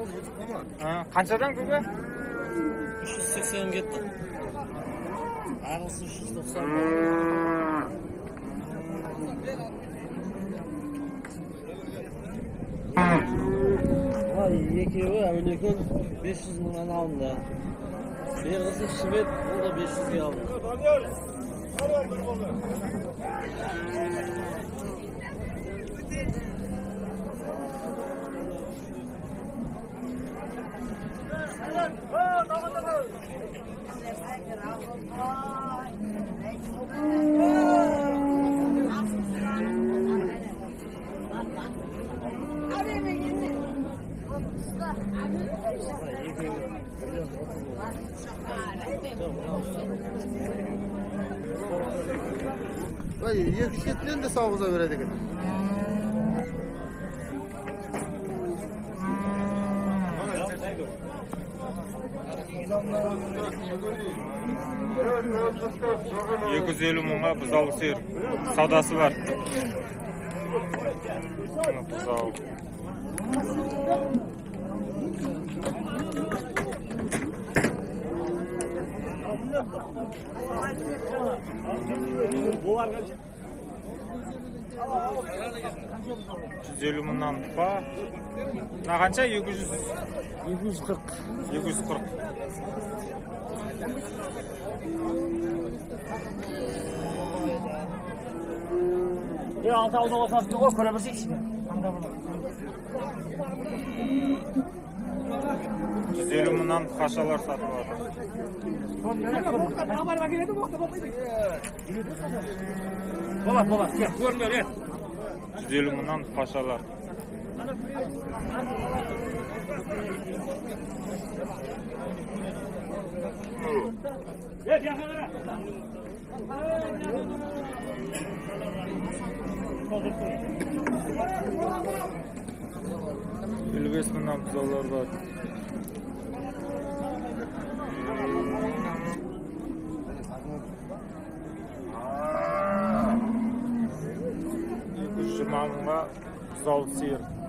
Қаншадан көке? 380 кетті. Ағысы 390. Мына екеуі Әулиекөл 500 мыңнан алынды. Берғысы Швед, бұл да 500-ге алынды. Екі шетінен де сауғыза береді екен. Екі жүз елу мыңға бұзаулы сиыр саудасы бар. Бұзау. Жүз елу мыңнан бұқа. Мына қанша? Екі жүз. 240. 240. Алтауды қосасың ғой, көре білсейші. 150 мыңнан қашалар сатып жатыр. Болады, болады. Кел, көріңдер, е. 150 мыңнан қашалар. Е, жаққа қара. 55 мыңнан бұзаулар бар. 220 мыңға бұзаулы сиыр.